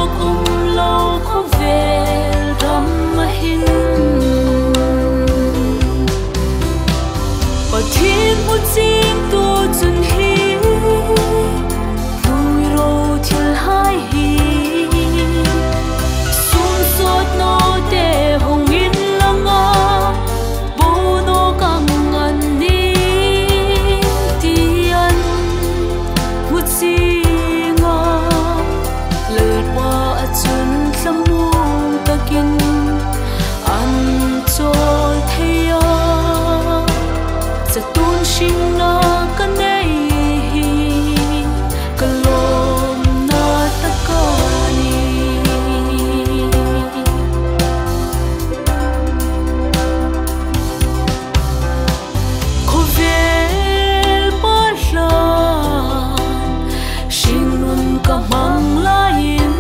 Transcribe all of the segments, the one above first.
Zawk um lo khawvel ram a hin. Pathian hmu ching tu chun hi Vui ro thil hai hi. Sum sawt no te hong in langa bo no kang ngan ni tian mu chinga lalpa a chun thlamuang takin an chawl theia zatun hring na ka nei hi ka lawm na takani. Khawvel hlan hring nun ka hmang laiin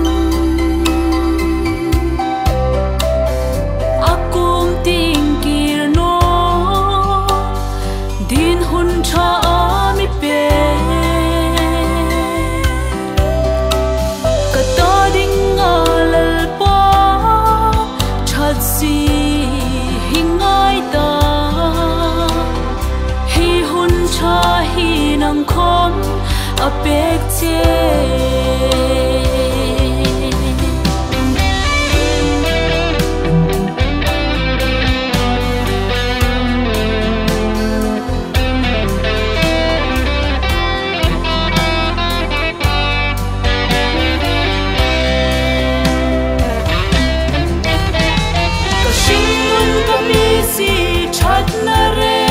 a kum tingkir no din hun tha mi pe. Ka ta ding a lalpa that si hingai ta hi hun tha hi nang khom a pek che. Ka hring ka mi si that na re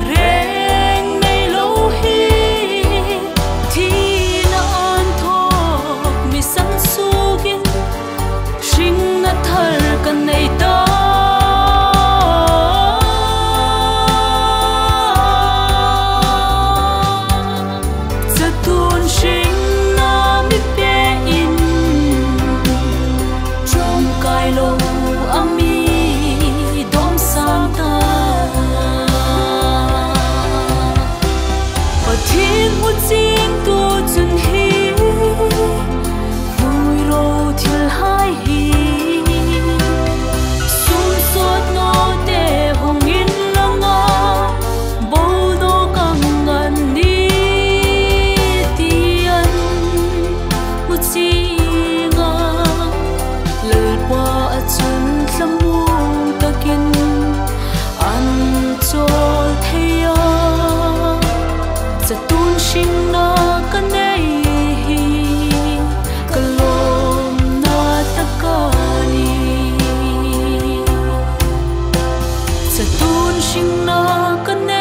reng nei lo hi thi na an thok mi san sugin hring na thar ka nei ta. Zatun hring na mi pe in trong kai lo ami dom sang ta. Pathian mu ching tu chun hi vui ro thil hai hi sum sawt no te hong in langa bo no kang ngan ni tian mu chinga lalpa a chun thlamuang takin an chawl theia zatun hring na ka nei hi ka lawm na takani. Zatun hring na ka nei.